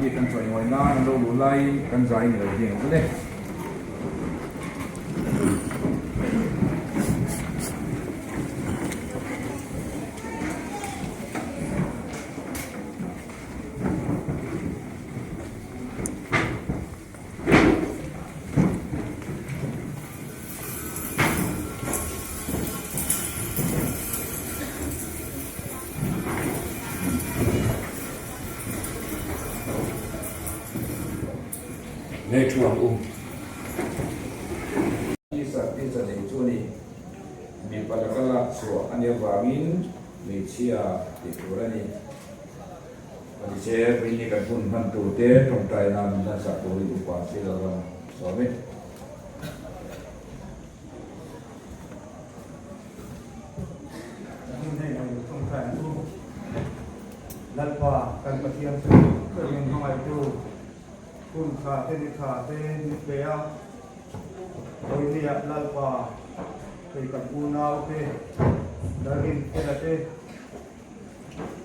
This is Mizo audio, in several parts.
mi kan chawimawi nan an lo luh laiin kan zai ni lo ding ang le. Nei thu ang u. Tisa tisa nei chu a ni. Mipa laka lak chhuah a nih avangin hmeichhia tih tur a ni. Panichet rinni kan hun hman tur te tawngtai nan min hlansak turin upa thil a rawn sawm e. Kan hun hei lo tawngtai ang u. Lalpa kan Pathian chu min hmangaihtu hun tha te ni tha te min pe a, Hawinia Lalpa hei kan unau te Lalrinfela te,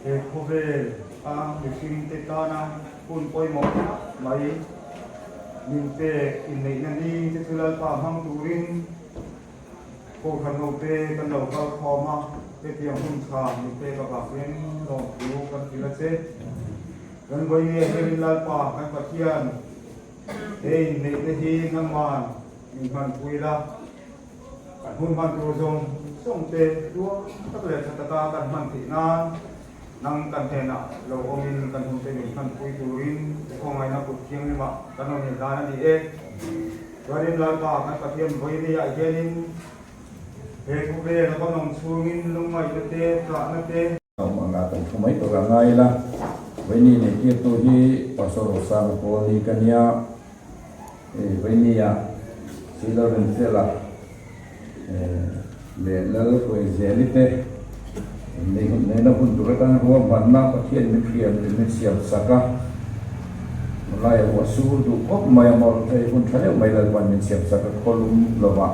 He khawvel a mihringte tana hun pawimawh tak mai min pek inneihna ni te chu Lalpa hmang turin Kohhran hote kan lo kal khawm a, hetiang hun tha min pek avang hian lawmthu kan hrilh a che. Kan vawi nge hianin Lalpa kan Pathian he inneihna hi nangman min hmanpui la. Kan hun hman tur zawng zawng te tluang tak leh tha taka kan hman theih nan nang kan hnenah lo awmin kan hun te min hmanpui turin i khawngaihna kut thianghlimah kan rawn inhlan a ni e. Chuanin Lalpa kan Pathian vawinia hianin he khawvela kan awm chhungin lungngaihna te, tlahna te, Awm anga kan thu mai tur a ngai ila, Vaini neitirtu hi Pastor Rosanga pawl ni ka nia. Hei Vainia, Silo Rinfela leh Lal Huaizeli te nei hun neihna hun tur atan ruahmanna Pathian min hriam leh min siam sak a, tunlai a ruah sur duh khawp mai a mawlh hei hun tha deuh mai Lalpan min siam sak a khawlum lovah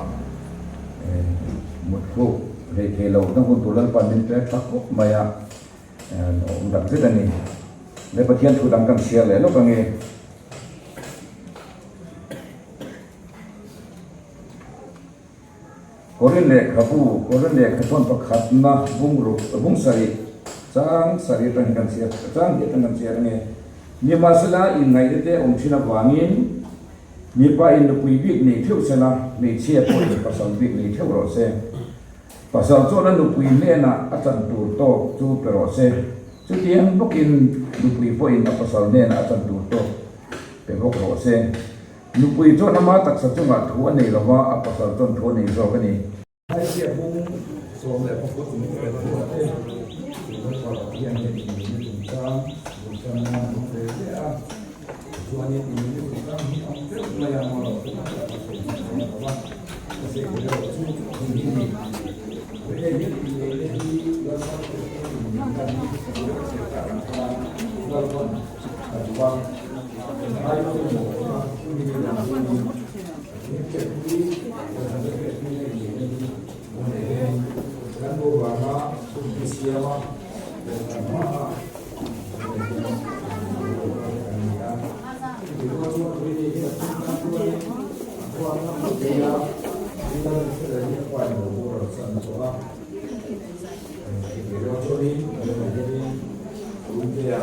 muthluk hlei thei lo na hun tur Lalpan min pe tha khawp mai a, awm tak zet a ni. Leh Pathian thu dang kan chhiar leh lawk ange. Korin lehkhabu, Korin lehkhathawn pakhatna bungruk, bung sarih, chang sarih atang hi kan chhiar, chang hi atang kan chhiar ange. Nimahsela inngaihna te awm thin avangin mipa in nupui bik nei theuh sela, hmeichhia pawh in pasal bik nei theuh rawh se. Pasal chuan a nupui hnenah a chan tur tawk chu pe rawh se. Chutiang bawkin nupui pawhin a pasal hnenah a chan tur tawk pe bawk rawh se. Nupui chuan ama taksa chungah thu a nei lo va, a pasal chuan thu a nei zawk a ni. Haichhia bung 14 min pe thu a te, Lalpa Pathian hian inneihna chungchang bultanna min pe hle a, tichuanin inneihna chungchang hi a awm deuh mai a, maw lo chu tak tak a sawi hman dawn lo va, ka sawi theih erawh chu hei hi a ni. Hei hian inneihna hi Lalpa Pathian inneihna hi a sawi tak ang khan Lalpa'n a duh a, ngai pawimawh a chumi lam chuanin Pathian hriatpui, Lalpa hriatpuina inneihna hi Hmunah hian kan bo vanga thupui siama kohhran hmaah hmunah hian kan kan ni a. Chutih rual chuan Rini hi a chhung tan chuanin a huat ngam lo thei a, Rina Rinfela hi a pa in lo boral san tawh a. Chutih rual chuanin hmunah hianin Runtea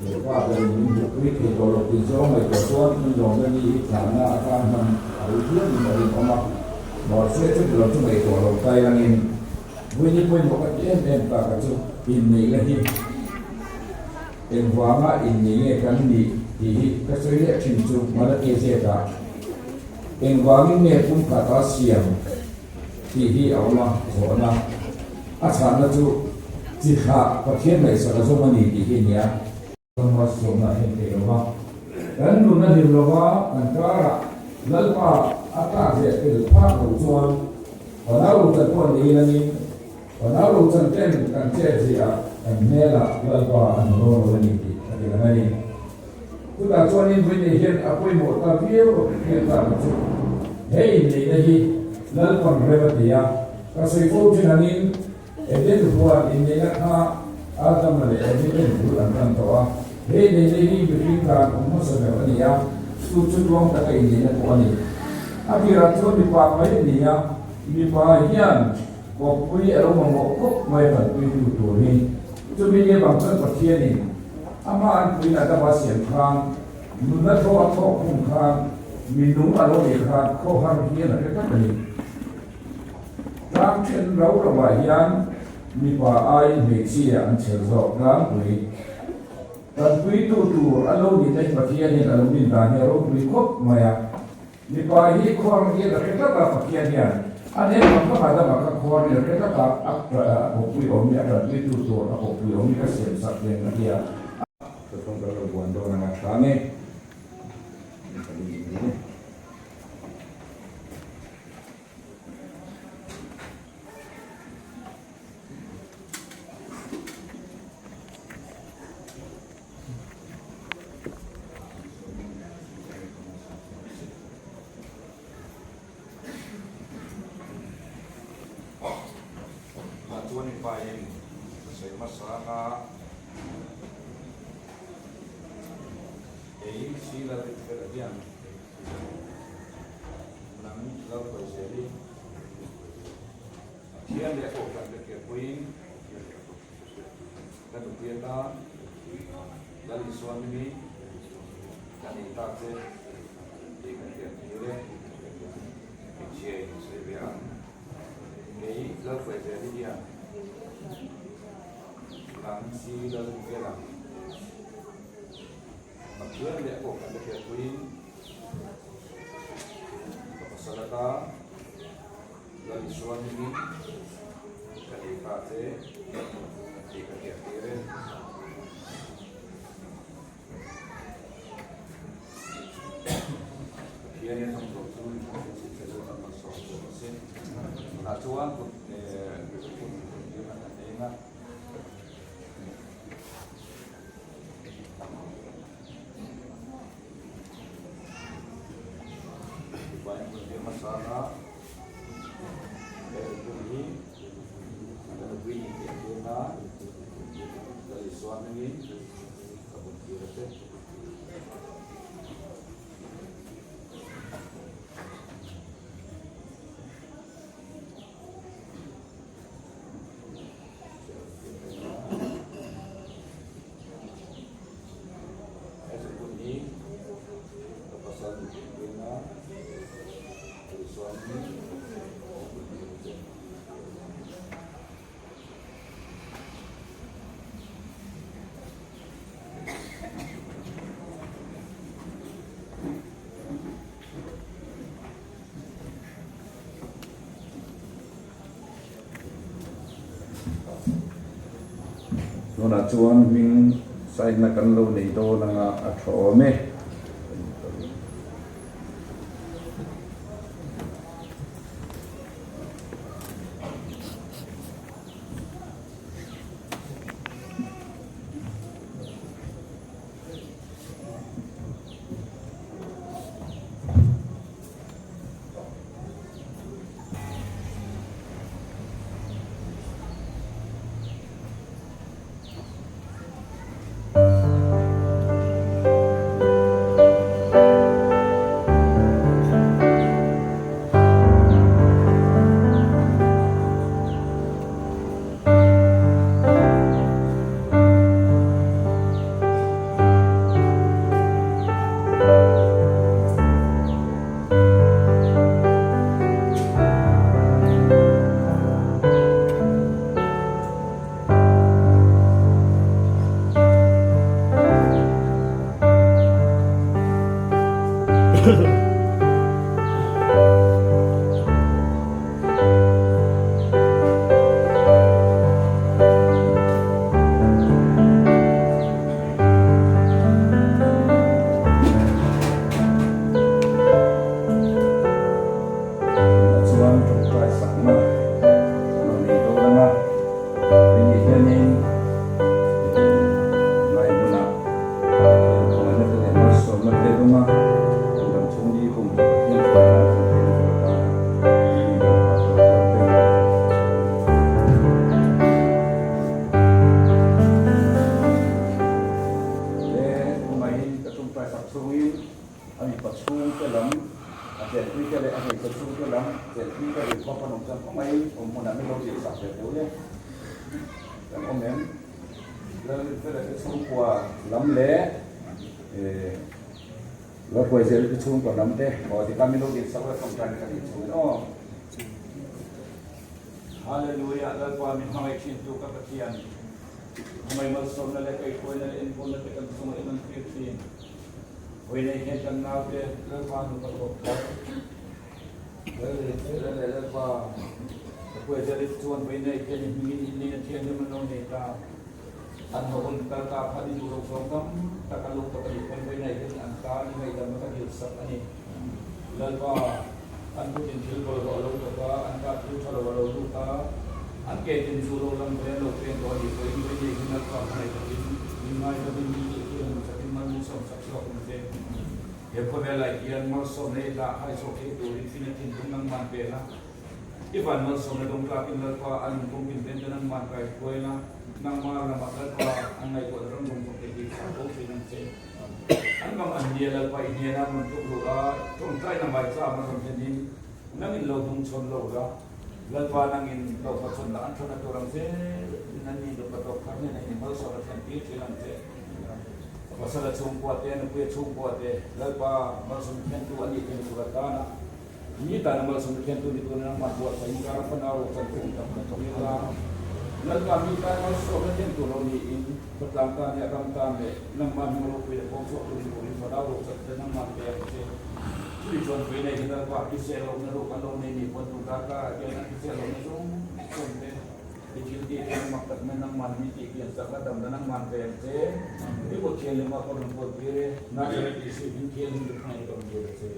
leh pa berin min duhpui thei tawh lo tih zawng ngaihtuah chuan inlawmna ni hi thlahna atan hman a ru hialin a rinawm a. Mahse chuti lo chu ngaihtuah lo tai langin Vawini pawimawh ka ti em em tak a chu inneihna hi engvanga innei nge kan nih tih hi ka sawi leh thin chu Malaki zeta engvangin nge pumkhata siam tih hi a awm a zawhna a chhanna chu chi thlah Pathian ngaihsak a zawm a ni tih hi a ni a. Kan sawmna a en thei lo va, kan nun a hlim lo va, kan karah Lalpa a tlak leh tel phak lo chuan fanau lo chan pawh ni langin fanau lo chan ten kan chet ziah kan hmelah Lalpa a hmu dawn lo a ni tih a ti lang a ni. Chutah chuanin Vawinei hian a pawimawh ta viau a hriat tak ang chu. He inneihna hi Lalpan rem a ti a, ka sawi fo thin angin Eden huan inneihna kha Adama leh Evi ten bul an tan tawh a. He inneihna hi mihring tan awm hmasa ber a ni a, chu chu tluang taka inneihna pawh a ni. A tirah chuan mipa mai a ni a, mipa hian kawppui a lo mamawh khawp mai a tanpuitu tur hi. Chumi ni avang chuan Pathianin amah an puiin Adama siam khan nunna thaw a thawk khum khan minung a lo nih khan khawhar hian a hre tlat a ni. Tlang then rau rauah hian mipa aiin hmeichhia an chher zawk tlangpui. Tanpuitu tur a lo nihna hi Pathian hian a lo rin dan hi a ropui khawp mai a. Mipa hi khuar hian a hre tlat a, Pathian hian a nen ang vang Adama kha khuar hi a hre tlat a, a kawppui awm hi a tanpuitu tur a kawppui awm hi ka siam sak reng a ti a. Thuthlung kan lo buan dawn ang a tha nge? Chuan i pain ka sawi hmasa anga kei Sila Ritfela hian Nang lo hawi zel i Pathian leh a kohhran te hriatpuiin ka nupui atan Lal Isua hmingin ka nei ta che tih ka hriat tir e. Hmeichhia in sawi ve ang. Kei Lalhruaizeli hian nang si Lalrinfela Pathian leh a kohhran te hriatpuiin ka pasal atan Lal Isua hmingin ka nei ta che tih ka hriat tir e. Pathianin a hmuh chu tunah chuan kut kut tirna kan eng a. Tichuan hun hi hmasa a, he hun hi ka nupui in tih tir nan Lal Isua hmingin ka hun tir a che. He zungbun hi ka pasal nupui tena Isuan hi zungbun hi a che. Tunah chuan hming saina kan lo nei dawn anga a tha awm e. Tunah chuan tawngtai sakna lo nei dawn ang a, hemi hianin lai hmunah Pathian khawngaihna te leh malsawmna te dawng a, kan dam chhung ni. chungin a mipa chhungte lam a chenpui te leh a hmeichhe chhungte lam chenpui te rin khawp an awm chuan khawngaihin awm hmunah min lo zir sak ve teuh le. Kan awm em? Lalrinfela te chhungkua lam leh Lalhruaizela te chhungkua lam te aw tikhan min lo zir sak la tawngtai na ka tih chungin aw. Hallelujah Lalpa min hmangaih thin tu ka Pathian hmangaih malsawmna leh kaihhruaina leh enkawlna te kan chungah in an tir thin. Vawiinei hian kan naute Lalpa nupa tawp thar Lalrinfela leh Lalpa Kapuaizeli te chuan vawiinei hian i hmingin in neina thianghlim an lo nei ta. An hawhun kal ta khan i duh lo zawng tam tak an lo tawk a nih pawn vawiinei hian an tan i ngaihdamna ka dil sak a ni. Lalpa, an kutin thil bawlhhlawh a lo tawk a, an kah thil tha lo a lo lut a, an ke tin chu lo lam ve an lo peng tawh a nih pawhin vawiinei hian Lalpa hmangaih takin min ngaidawmin mi tih thil an chakin mal min sawm sak chhuak ang che. He khawvelah hian malsawmna i dah hai chhuak thei turin fina thinlung nangman vel a, i van malsawmna dawng tlakin Lalpa a nunpawng tin ven te nangman kai hruai la, nangma ramah Lalpa an ngaihtuahna ram rawng chawp thei tih chhah fo thin ang che. An bang an nia Lalpa i hnena rawn tluk lut a, tawngtaina maicham a rawn thlenin nangin lo hnungchhawn lo la, Lalpa nangin lo hmachhawn la an thana tur ang zel in an ni nupa tawp thar hnenah in i malsawm a thlen tir thin ang che. A pasal a chhungkua te, a nupui a chhungkua te, Lalpa malsawm thlentu a nih thlen tur atana Mi tana malsawm thlentu ni turin an hmanbuatsaih in kar fanau ro chan tum tak kan thlir a. Lalpa mi tan malsawmna thlen tur lo niin khawtlang tan leh ram tan leh nangmah hming ropui leh pawng chhuak turin turin fanau ro chan te nangmah pe ang che. Chumi chuan vui nei hi Lalpa hrisel lohna ruk an lo nei ni pawn tun kar karah hian an hrisel lohna zawng zawng te i thil tih hian mak takna nangmah mi tih pian chakna damna nangmah pe ang che. I kut thianghlimah ka rawn kuat tir e, Nazareth Isu hming thianghlim chu hmangaih ka rawn dil a che.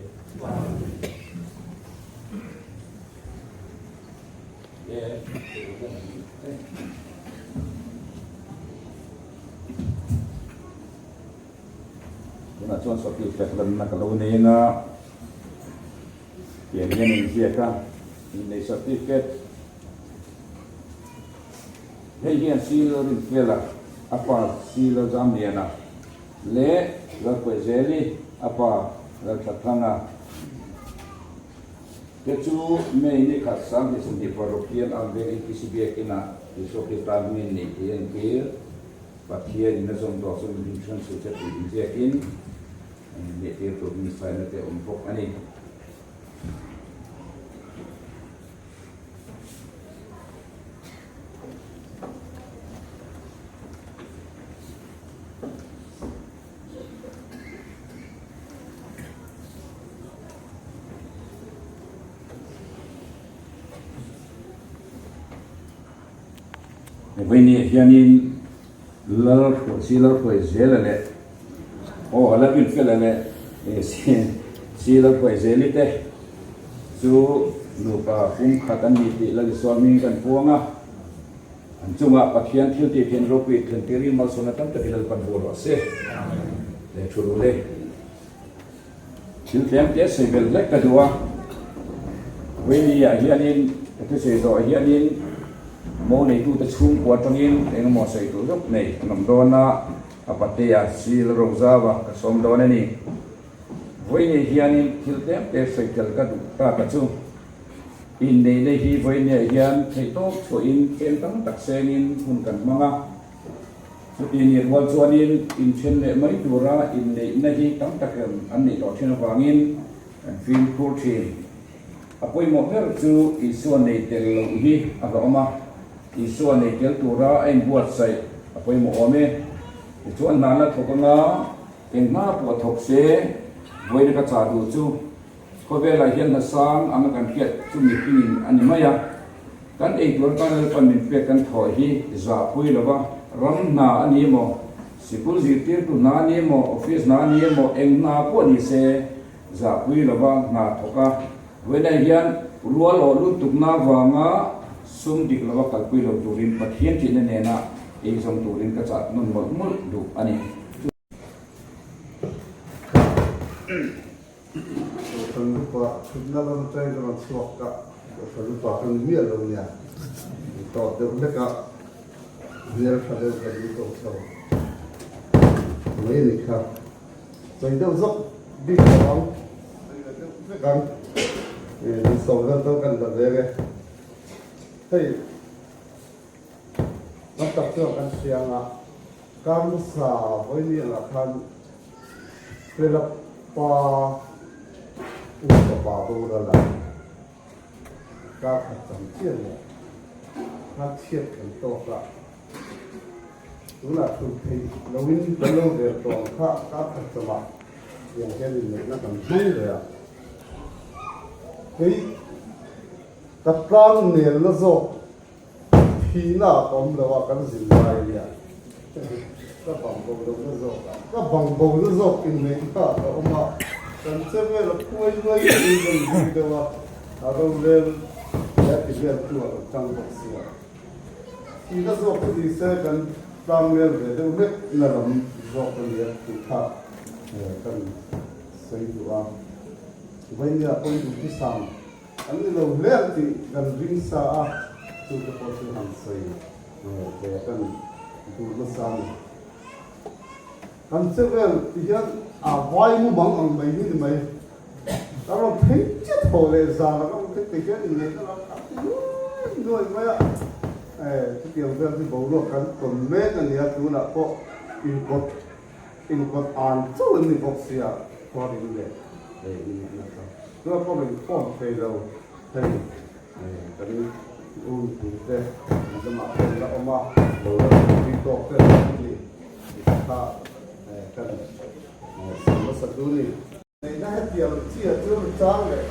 Tunah chuan Sophie Kaplan-na ka lo nei anga tiang hian a inziak a, innei certificate hei hian Sir Rinfela a pa Sir Zamliana Leh Lalpuaizeli a pa Lalthlathanga te chu May ni khat 2026 hian Armveng APC Biakinah Isua Krista hmingin neih tih a entir. Pathian in a zawm tawh chu mihring hran suh che tih inziakin lehtir tur hmingsaina te a awm bawk a ni. Vawinia hianin Lal Hruai Lal Hruaizela leh aw Lal Rinfela leh si Lal Hruaizeli te chu nupa pum khat an ni tih Lal Isua hming kan puang a. An chungah Pathian thil tih thian ropui thlen tirin malsawmna tam takin Lalpan bur rawh se. Leh thu duh le. Thil tlem te sawi belh hlek ka duh a. Vawiini ah hianin ka thusawi zawh hianin mo neitute chhungkua atangin eng emaw sawi tur zawk nei an awm dawn a, a patea Sil Rozava ka sawm dawn a ni. Vawiini hianin thil tlem te sawi tel ka duh tak a chu. Inneihna hi vawinia hian theihtawp chhuahin tlem tam tak sengin hun kan hmang a. Chuti nih rual chuanin inthen leh mai tura inneihna hi tam takin an neih tawh thin avangin kan fimkhur thin. A pawimawh ber chu Isua nei tel loh hi a hlawhawm a, Isua nei tel tura a inbuatsaih a pawimawh awm e. Tichuan hna la thawk anga eng hma pawh thawk se vawiina ka chah duh chu Khawvelah hian hna sang anga kan hriat chu mihringin a ni mai a, kan ei tur atan Lalpan min pek kan thawh hi zahpui lo va, ram hna a ni emaw, sikul zirtirtu hna a ni emaw, office hna a ni emaw, eng hna pawh ni se zahpui lo va hna thawk a, vawiinah hian rual awh lut tukna avanga sum dik lova kalpui lo turin Pathian tihna nena eizawm turin ka chah nawn mawlh mawlh duh a ni. Kohhran lupa thutna lam atangin ka rawn chhuak a, Kohhran lupa ka ni miah lo nia, in tawt deuh hlek a, hmel tha deuh ka ni tawh chho mai a ni kha. Sawi deuh zawk bik lo ang, sawi ve deuh vek ang. Min sawm vel dawn kan la veng e. Hei lam tak chuan kan hria ang a, kar hmasa vawiin angah khan Fela pa u fapa boral a kar khat cham chiah leh khan chhiat kan tawk a. Tunah thu theih loin kan lo der tawng kha kar khat chawmah tiang hian inneihna kan hmang ve a. Kei ka tlang nelna zawk thihna ah ka awm lo a, kan zin lai a nia. Ka bang bo lohna zawk ah, ka bang bo na zawk inneihna ah ka awm a, kan che vel a phuai mai in kan zui deuh a, a rorel leh a ti vel tu ah kan tang bawk si a. Thihna zawk chu ni se kan tlangnel ve deuh hlek na lam zawk a nia tih kha kan sawi duh a. Vainia pawn duh chu sang an ni lo hle ang tih kan ring sa a, chu te pawh chu han sawi ve kan duh nasa a ni. Kan che vel ti hian a vai mu bang ang mai hi ni mai. Ka rawn thleng chiah tho leh zan a ka rawn thleng thei hian inneihna lam a ti nuai nuai mai a. Chutiang vel chu boruak kan tawn mek a nia, tunah pawh inkawt inkawt an chauh an ni bawk sia khuarin leh inneihna kha. Tunah pawh rawn inkhawm thei lo hei kan unpui te an lamah pawh an la awm a, lo la thutpui tawk te an awm ni tih kha kan sawi hmasa tu ni. Neihna hetiang chiah chu chang leh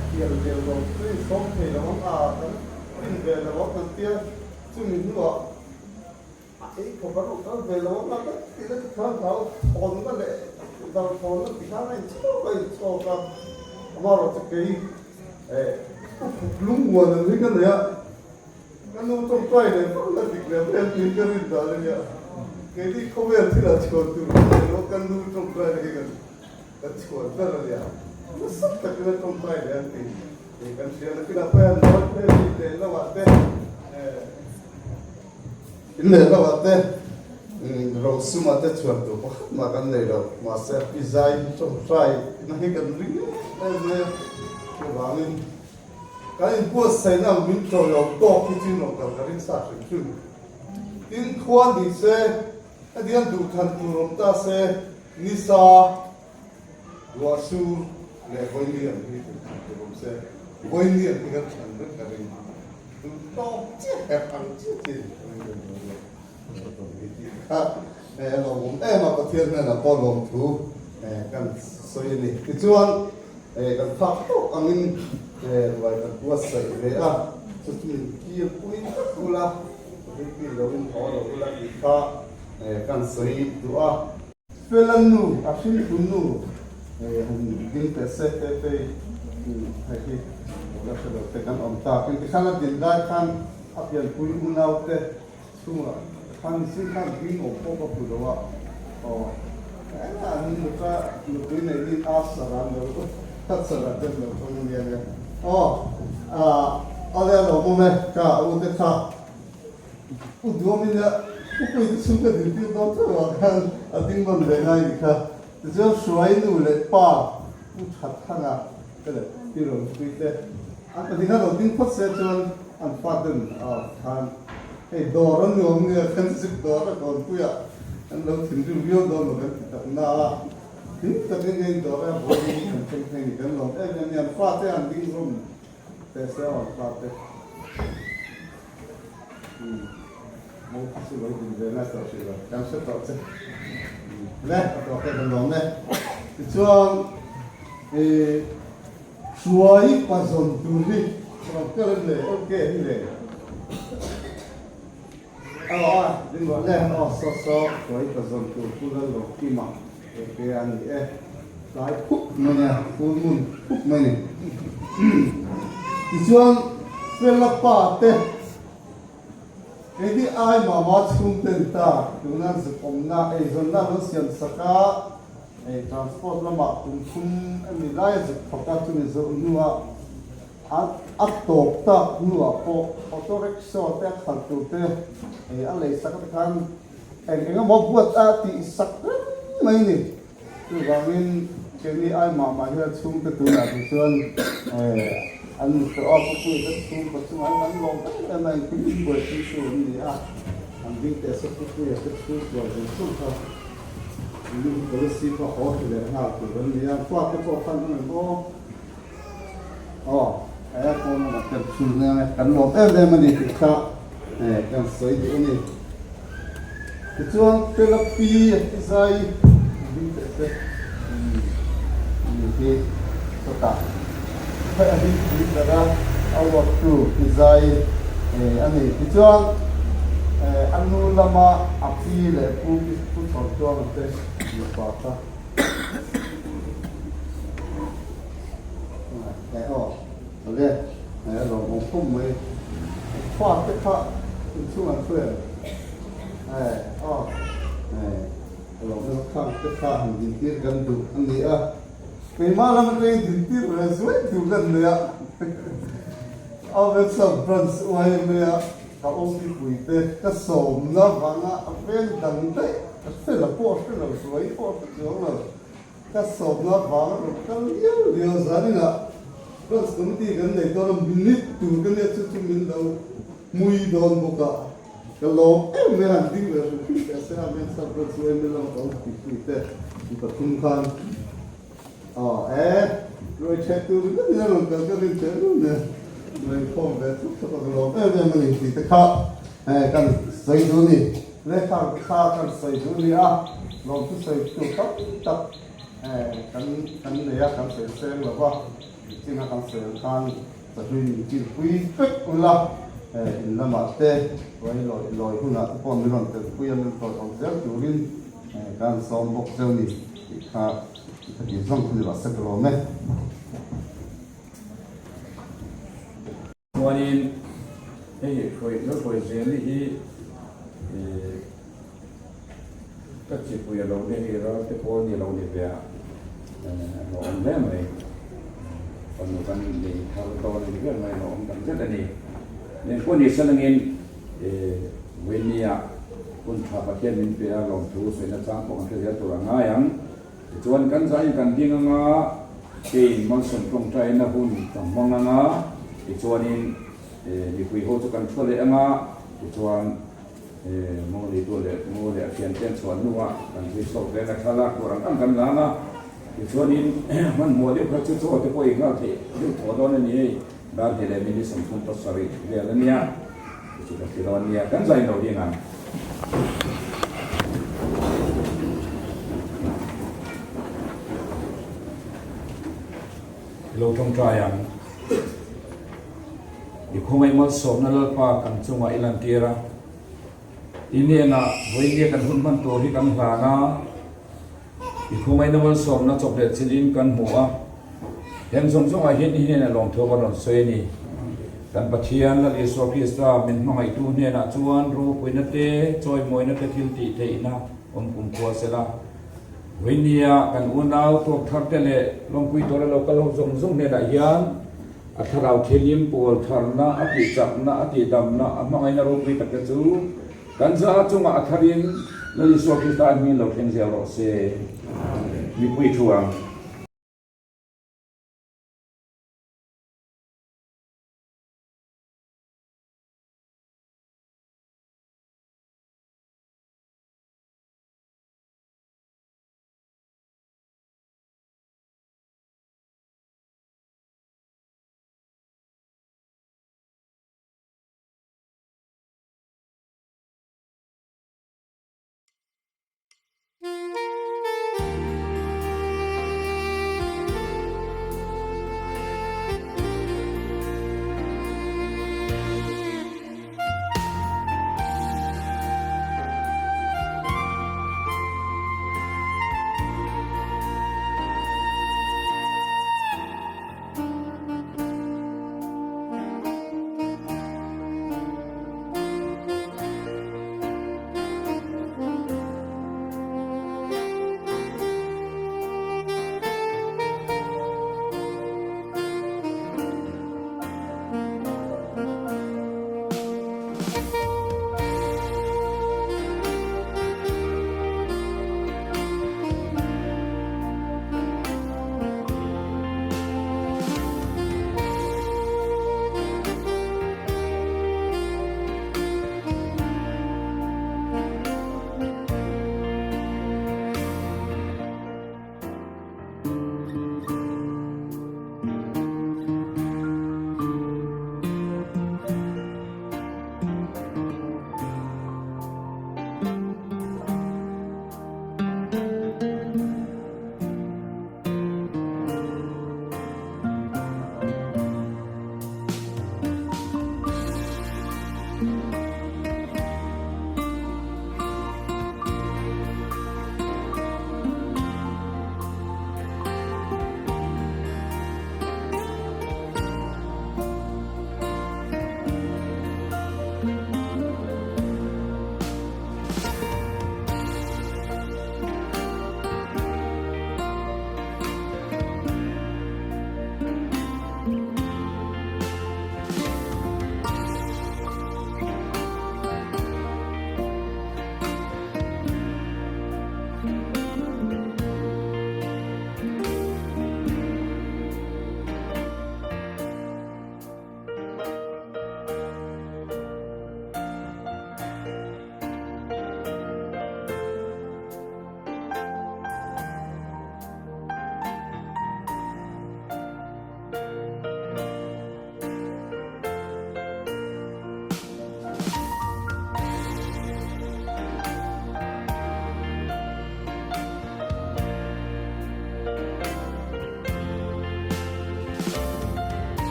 hetiang vel lo chu in sawm thei lo ang a, kan rin ve lo ang kan tia, chumi hnuah a ei khawp a ruh kal ve lo ang a, kan ti na chu khan hlau thawnna leh dal thawnna ti khan a inchhawk a inchhawk a, amaherawhchu kei u lungmuan ang hi ka nei a. Ka nu tawngtai leh vak la dik leh mai ang tiin ka rin dan a nia. Keini khawvel thil ah chhuan tur kan nei lo, ka nu tawngtai na hi kan kan chhuan ber a nia. Nasa takin a tawngtai leh ang tih tih kan hria. Nakinah pawh hian nawi phei in leh lo ah te in leh lo ah te rosum ah te chhuan tur pakhat mah kan nei lo. Mahse pi zai tawngtai na hi kan ring em em mai a, chuvangin Kan inbuatsaihna ang min tawilo tawk hi chu in rawn kal ka ring sa hrim hrim. Tin, khua ni se, hetiang duhthlan tur awm ta se, nisa, ruahsur leh vawilian hi duhthlan tur awm se, vawilian hi kan thlan vek ka ring. Duh tawk chiah herh ang chiah chiah in ka ring deuh dawn lo. Tih kha a lawmawm em a, Pathian hnenah pawh lawmthu kan sawi a ni. Tichuan, Kan phak tawk angin ruai kan buatsaih ve a, chu chu min kir pui vek ula, ri lo in haw lo ula tih kha kan sawi duh a. Fela nu, a hringtu nu han ding teh se te te hei hi lo la hre lo te kan awm tak. Engtikhan a din lai khan a pianpui unau te Chhungah khan mihring khan ding awm pawh ka hmu lo a, aw engah an nuta nupui nei mi a saran lo a saran deuh lo thung a nia nia aw ah ale a lo awm e ka u te kha u duamin a upui te chhung ka din tir dawn theuh ah khan a ding nawn ve ngai ni kha tichuan hruai nu leh pa u that thanga te leh pi ropui te an pahnih khan lo ding phawt se chuan an fa ten ah khan Hei dawr a nuam nia kan zuk dawr a kawnpuiah kan lo thinrim viau dawn lo kan ti tak na a, hlim takin hei dawr a vawiin hi kan thleng thei ni kan lawm em em a ni, an fate an ding rawm teh se aw an fate umm mo khi chu lo din ve ngai tawh hrih lo kan hre tawh che le a tawh te kan lawm e tichuan ih Hruai pazawn tur hi rawn kal em le ok hi le aw a ding rawh le aw saw saw hruai pazawn tur pu Lallo Kima ok a ni e tlai phup mai nia full moon phup mai ni tichuan Fela pa te keini ai mama chhungte ni ta tuna zuk awmna eizawnna an lo siam sak a. Hei transport lamah kum thum emi lai a zuk thawk a, chumi zawh hnuah a a tawp tak hnuah pawh auto rickshaw te a khalh tur te hei a lei sak te khan eng eng emaw buat a tih sak reng mai ni. Chuvangin keini ai mah mah hian chhungte tunah te chuan an ni tawh a, Pupuia te chhungkaw chungah hian kan lawm em em a, engkim in buaipui chu an ni a, an ding teh se Pupuia te chhungkua zawng zawng kha nu hi policy kha haw thla leh nghal tur an ni a, fate pawh khan an rawn aw aw eh pawn lamah te an chhun hle a, kan lawm em em a ni tih kha kan sawi duh a ni. Tichuan Fela pi i zai ding teh se ni hi chawtah a ding pui ber a, a uap tu i zai a ni. Tichuan a nu lama a pi leh pu pu Chhawrtuanga te nupa kha aw awle a lawmawm khawp mai. Fate kha inchhungah an hruai ang. Eh aw eh a lo hmel khang te kha han dintir kan duh a ni a, keimah lam atangin dintir ve zuai duh ka nei a, Avetsam branch yma a ka awmpipui te ka sawmna vanga a veng dang daih ka hre lo pawh a hre lo hruai pawh a hre chuang lo. Ka sawmna vang a rawn kal liau liau zaninah Branch Committee kan nei dawn a, minute tur ka nia chu chu min lo hmui dawn bawk a, ka lawm em mai a, han ding ve hrim hrim teh se a, men sap Branch chu MLA ka awm tih pui te mi pathum khan aw e ruai chhe tur ringawt in a rawn kal ka rin teh run e, ruai inkhawm ve thup thup a ka lawm em em a ni tih te kha kan sawi duh a ni. Lehkha kha kan sawi duh ni a, lawmthu sawi tur tam tak kan kan nei a, kan sawi seng lo va, chinga kan sawi ang khan chahlui min kilpui vek ula, in lamah te ruai lawi lawi hunah te pawh min rawn telpui a, min tawi awm zel turin kan sawm bawk zeuh ni tih kha ka tih zawng chu ni rawh se ka lawm e. Chuanin hei hruai lo hruai zel hi ka chipui a lo ni hei ral te pawl ni lo ni ve a lo awm hle mai fanu kan nei thar dawn a ni ber mai lo awm tak zet a ni. Engpawh ni salangin Vawinia hun tha Pathian min pe a lawmthu sawina chang pawh kan hre zel tur a ngai ang. Tichuan kan zain kan ding anga keiin malsawm tawngtaina hun ka hmang anga, tichuanin mipui ho chu kan thua leh anga, tichuan mo neitu leh mo leh a thiante an chhuah hnuah kan zui chhuak ve anga thlalak tur ang ang kan la anga, tichuanin hmanhmawh deuh kha chu chaw te pawh i nghal theih deuh thaw dawn a ni hei, dar hnih leh minute 37 vel a nia, tichu ka ti dawn nia, kan zain lo ding ang. I lo tawngtai ang. I khawngaih malsawmna Lalpa kan chungah i lantir a. I hnenah vawinia kan hun hman tur hi kan hlan a. I khawngaihna malsawmna chawp leh chilhin kan hmu a. Heng zawng zawngah hian i hnenah lawmthu ka rawn sawi a ni. Kan Pathian Lal Isua Krista min hmangaihtu hnenah chuan ropuina te, chawimawina te thil tih theihna awm kum khua se la. Vawinia kan unau tawk thar te leh lawmpui tura lo kal ho zawng zawng hnenah hian a thlarau thilim pawl tharna, a tihchakna, a tihdamna, a hmangaihna ropui tak te chu kan za chungah a tharin Lal Isua Krista hmingin lo thleng zel rawh se. Mipui thu ang.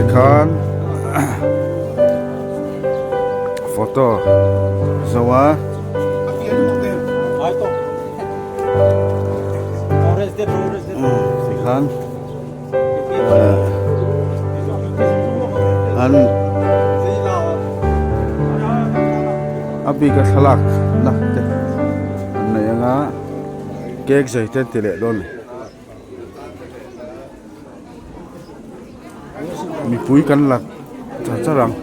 Tikhan photo zo a. Tikhan an a bik a thlalak na te an nei anga cake zai te an ti leh dawn a ni. Mipui kan la char char ang.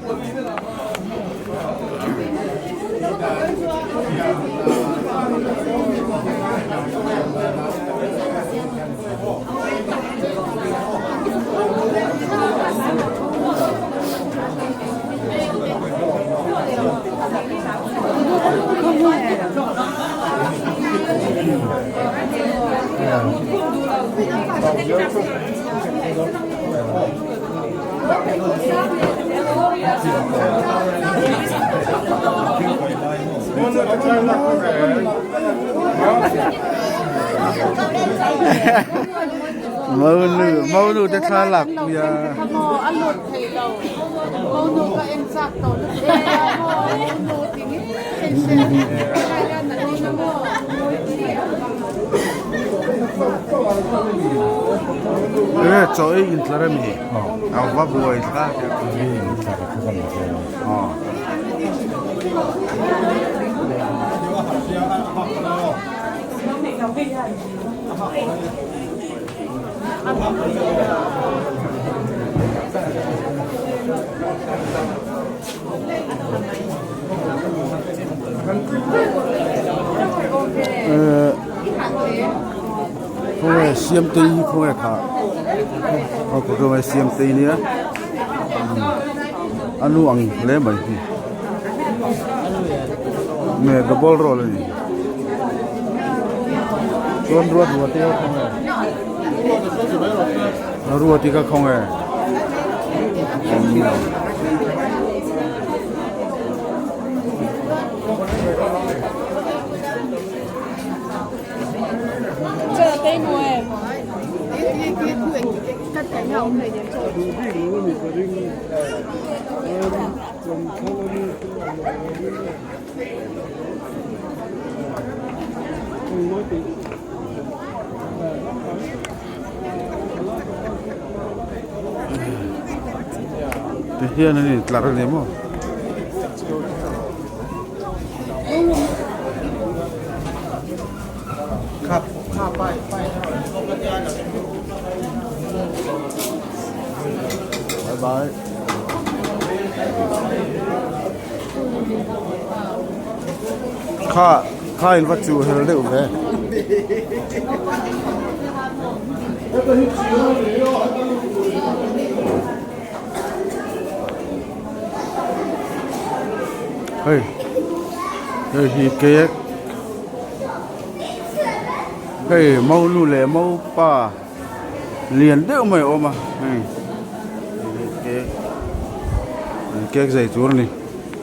Monu te thla lak pui a. Enge chaw ei intlar a mi? A va buai thlak e. Aw. Khawnge Siamtei hi khawnge kha aw khawnge Siamtei nia a nu ang hle mai hi nge double role a ni chuan ruat ruat te khawnge ruat hi kha khawnge. Ti hian an intlar a ni maw? Bye bye. Kha kha in va chu hel deuh ve. Hei hei hi cake hei monu leh mopa lian deuh mai a awm a hei cake cake zai tur a ni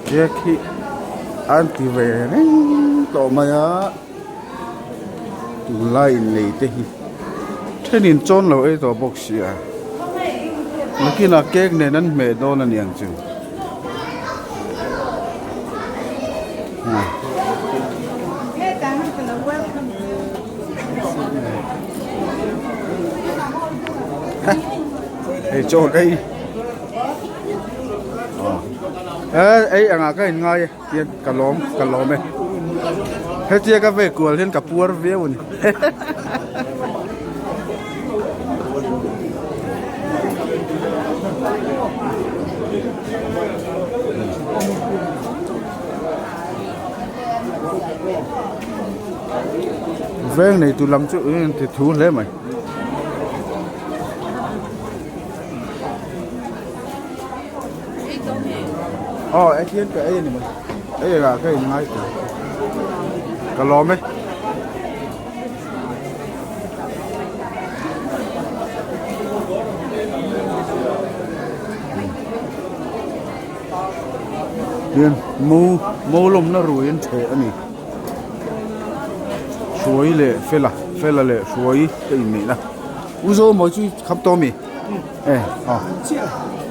cake hi an ti ve reng tawh mai a. Tunlai innei te hi thenin chawn lo ei tawh bawk sia nakinah cake nen an hmeh dawn a niang chu hei chawn ei ei angah ka inngai e. Tian ka lawm ka lawm e hetia ka ve kual hian ka puar viau a ni veng nei tu lam chu eng ti thu hle mai. Aw e hian ka ei a ni mai ei engah ka in ngai tawh ka lawm e. Hian mo mo lawmna rui an ṭheh a ni hruai leh fela fela leh hruai ka inneihna u Zomawi chu kham tawh a mi. E aw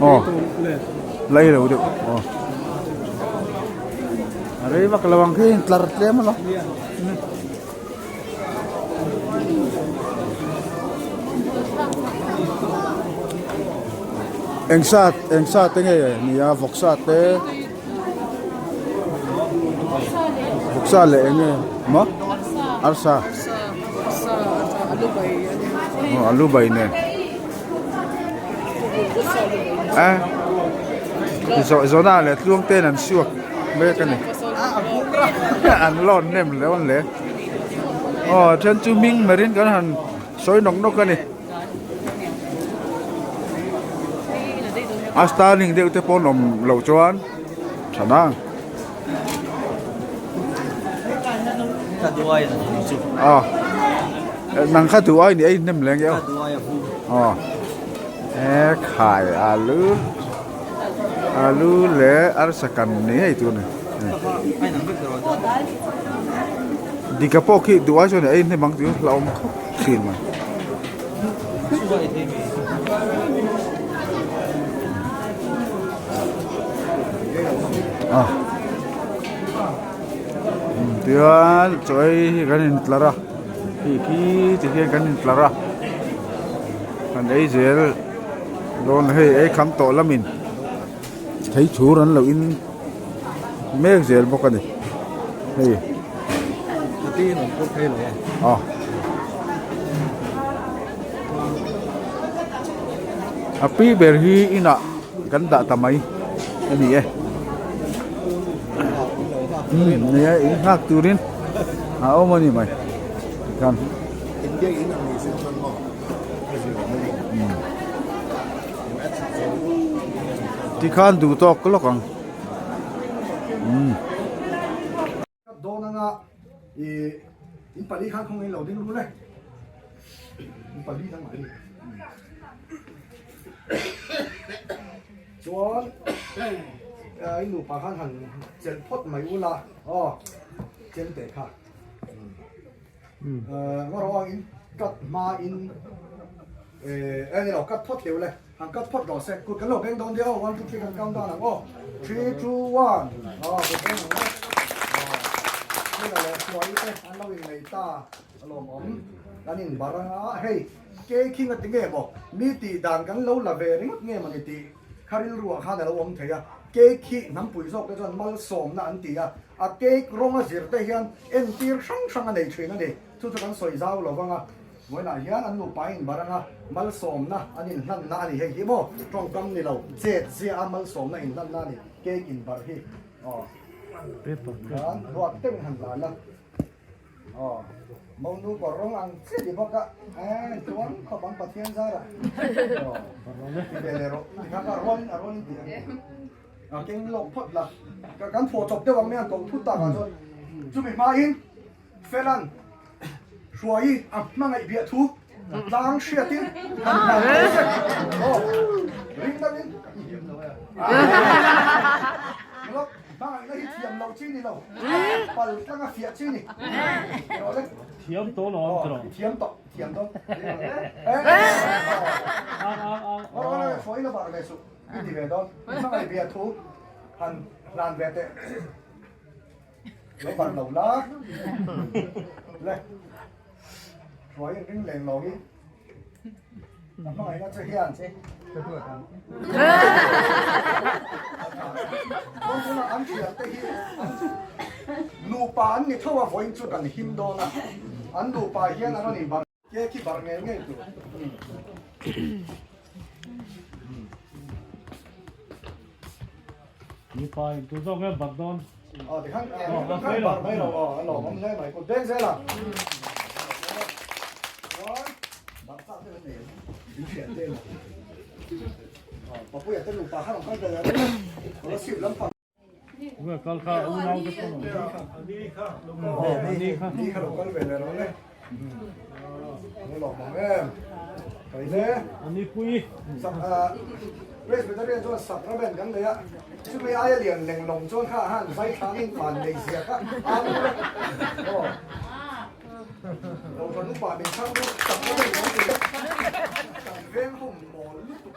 aw lei lo deuh aw a rei vak lo ang khi tlar tlem a lo eng sa eng sa te nge ni a vawksa te vawksa leh eng nge maw arsa aw alu bai nen a zawh zawhna leh tluang ten an suak mek a ni an lawn nem hle awn le aw then chu hming merin kan han sawi nawk nawk a ni a starling deuh te pawh an awm loh chuan tha nang. Aw nang kha duh ai ni ei hnem leng eo aw e khai alu alu leh arsa kan ni ngei tur ni dika pawh khi duh ai chuan ei hnem ang tih chu hlauhawm khawp thin mai. Tichuan chaw ei hi kan intlar a hei khi ti hian kan intlar a kan ei zel dawn hei ei kham tawh lamin thei thur an lo in mek zel bawk a ni hei aw. A pi ber hi inah kan dah ta mai a ni e umm nia in nghak turin a awm a ni mai tikhan tikhan duh tawk lawk ang umm. Dawn anga i in pali khan khawng in lo ding rul e in pali dang mah hi chuan in nupa khan han chelh phawt mai ula aw chem teh kha ngarawh ang in cut hma in eh ni lo cut phawt hleuh le. Han cut phawt rawh se, kut kan lo beng dawn nia aw, one two three kan count down ang aw, three two one, aw kut beng ang aw, hei leh hruai te an lo innei ta a lawmawm, kan inbar anga hei cake hi ngati nge maw mi tih dan kan lo la ve ringawt nge mawni tih kha rilruah khan a lo awm thei a, cake hi hnampui zawk te chuan malsawmna an ti a, a cake rawnga zir te hian entir hrang hrang a nei thin a ni, chu chu kan sawi zau lo vang a. Vawiinah hian an nupa in bar anga malsawmna an inhlanna a ni hei hi maw tawngkam ni lo chet zia a malsawmna inhlanna a ni cake in bar hi aw khan ruat deuhin han la la aw monu kawr rawng ang chiah ni bawk a eh chuan khawp ang Pathian zara aw ti ve leh rawh ti kha ka rualin a rualin ti ang a keng lawk phawt la kan thawh chawp deuh ang mai ang koh thut takah chuan chumi hmain Felan Hruai a hmangaih biah thu tlang hriatin han hlan tawh se. Aw, ring deuhin i thiam lo e. Nulak, hmangaihna hi thiam loh chi ni lo, pal tlanga fiah chi ni. Rawh le. Thiam tawh lo ang tiraw? I thiam tawh, thiam dawn. Aw, aw, Hruai la bar ve suh, i ti ve dawn. I hmangaih biah thu han hlan ve teh. Lo bar lo la le hruai in ring leng lo hi a hmangaihna che hian tunah an thian te hi nupa an ni tho a vawiin chu kan him dawn a an nupa hian an rawn inbar Cake hi barh ngei ngei tur. Mipa in tu zawk nge barh dawn? Aw tikhan khan barh mai lo aw a lawmawm hle mai kut beng zel a. Chuan barh chak deuh an nei em? In hriat te emaw. Aw Papuia te nupa khan rawn kal ve leh rawh. Kolasib lampang. Nge kal kha unau te pawh Ni kha ni kha lo kal ve leh rawh le. Lo lawm ang em. Kai le. Ani pui. Sak Presbyterian chuan sacrament kan nei a. Chumi aia lian leng lawng chuan kha han zai thlang in van nei zia kha ang le. Aw. Lo than upa min chhang chu sacrament kan nei. Kan veng ho mawl lutuk.